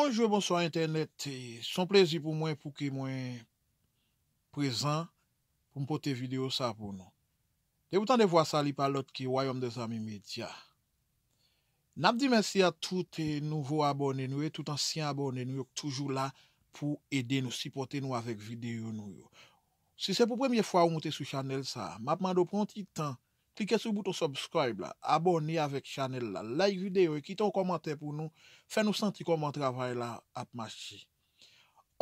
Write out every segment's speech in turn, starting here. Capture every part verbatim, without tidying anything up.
Bonjou, bonswa entènèt. E se yon plezi pou mwen pou ke mwen prezan pou m pote videyo sa pou nou. Depi w tande vwa sa, li pa lòt ke Wayòm dè Zanmi Medya. N ap di mèsi a tout, eh, nouvo abòne nou yo, tout ansyen abòne nou yo k toujou la pou ede nou, sipòte nou avèk videyo nou yo. Si se pou premye fwa ou moute sou chanèl sa a, m ap mande w pran yon ti tan, klike sou bouton subscribe la, abòne avèk chanèl la, like videyo e kite yon kòmantè pou nou, fè nou santi kòman travay la ap mache.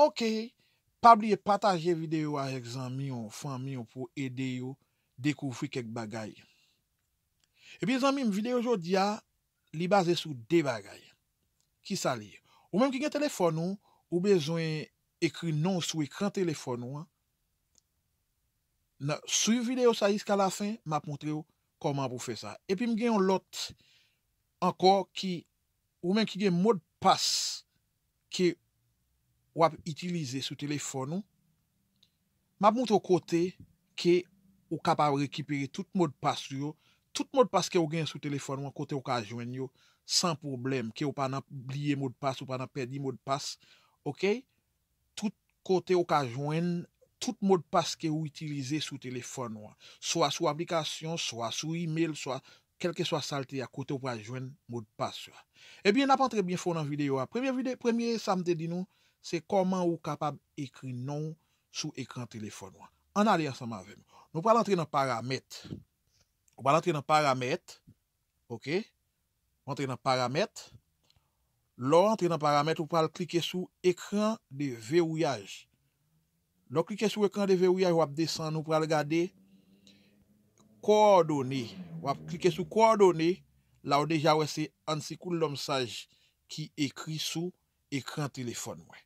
Oke, pa bliye pataje videyo a avèk zanmi w, fanmi w pou ede yo dekouvri kèk bagay. Ebyen zanmi m, videyo jodi a, li baze sou de bagay. Kisa li ye? Ou menm ki gen telefòn ou, ou bezwen ekri non w sou ekran telefòn ou an. Nan, swiv videyo sa jiska lafen, m ap montre w kòman pou fè sa. Epi m gen yon lòt ankò ki, ou menm ki gen modpas ke w ap itilize sou telefòn ou, m ap montre w kote ke ou kapab rekipere tout modpas ou yo, tout modpas ke ou gen sou telefòn ou an, kote ou ka jwenn yo san pwoblèm, ke ou pa nan bliye modpas, ou pa nan pèdi modpas, oke? Tout kote ou ka jwenn tout modpas ke ou itilize sou telefòn ou an, swa sou aplikasyon, swa sou imèl, swa kèlkeswa sa l te ye a, kote ou pral jwenn modpas yo a. Ebyen, n ap antre byen fon nan videyo a. Premye vide-, premye sa m te di nou, se kòman ou kapab ekri non w sou ekran telefòn ou an. Ann ale ansanm avè m. Nou pral antre nan paramèt. Ou pral antre nan paramèt. Oke? Ou antre nan paramèt. Lè w antre nan paramèt, ou pral klike sou ekran de vewouyaj. Lè w klike sou ekran de vewouyaj, w ap desann, ou pral gade kowòdone. W ap klike sou kowòdone. La ou deja wè se Ansi Koulòm Saj ki ekri sou ekran telefòn mwen.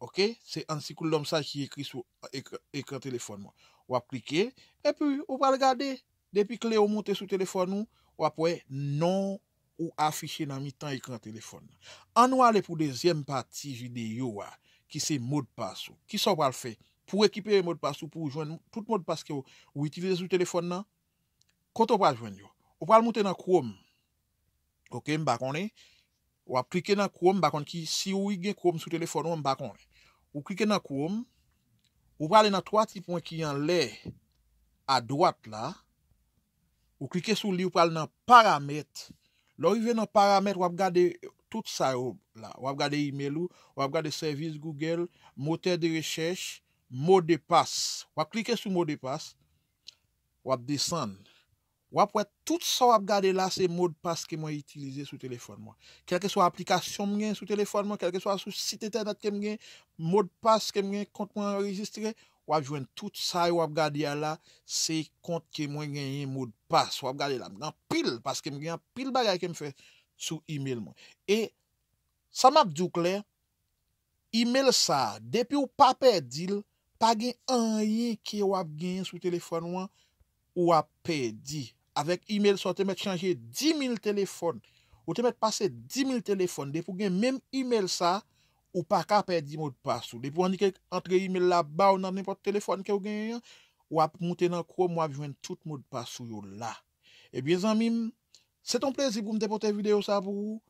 Oke? Se Ansi Koulòm Saj ki ekri sou ekran, ekran telefòn mwen. W ap klike, epi ou pral gade. Depi kle ou moute sou telefòn ou, w ap wè non ou afiche nan mitan ekran telefòn nan. Ann nou ale pou dezyèm pati videyo a, ki se modpas ou. Kisa w pral fè? Pou w rekipere modpas ou, pou w jwenn tout modpas ke w, ou itilize sou telefòn nan, kote w pral jwenn yo? Ou pral moute nan Chrome. Oke, m pa konnen. W ap klike nan Chrome, m pa konn ki, si ou gen Chrome sou telefòn ou, m pa konnen. Ou klike nan Chrome, ou prale nan twa ti pwen ki anlè adwat la, ou klike sou li, ou pral nan paramèt. Lè w rive nan paramèt, w ap gade tout sa yo la. W ap gade imèl ou, w ap gade sèvis Google, motè de rechèch, modepas. W ap klike sou modepas, w ap desann. W ap wè tout sa w ap gade la, se modpas ke mwen itilize sou telefòn mwen. Kèlkeswa aplikasyon m gen sou telefòn mwen, kèlkeswa sou sit entènèt ke m gen, modpas ke m gen, kont mwen anrejistre, w ap jwenn tout sa yo w ap gade a la, se kont ke mwen genyen modpas. W ap gade la, m gen anpil, paske m gen anpil bagay ke m fè sou imèl mwen. E sa m ap di w klè, imèl sa a, depi w pa pèdi l, pa gen anyen ke w ap genyen sou telefòn ou an, ou ap pèdi. Avèk imèl sa, ou te mèt chanje dimil telefòn. Ou te mèt pase dimil telefòn. Depi w gen menm imèl sa, ou pa ka pèdi modpas ou. Depi w annik antre imèl la ba w nan nenpòt telefòn ke w genyen an, w ap moute nan Chrome, w ap jwenn tout modpas ou yo la. Ebyen, zanmi m, se t on plezi pou m te pote videyo sa pou ou.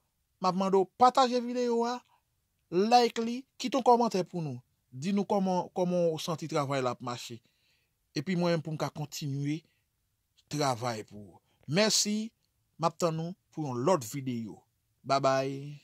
M ap mande w pataje videyo a, like li, kite yon kòmantè pou nou. Di nou kòman, kòman w santi travay la ap mache. Epi mwen menm pou m ka kontinye travay pou ou. Mèsi, m ap tann nou pou yon lòt videyo. Babay.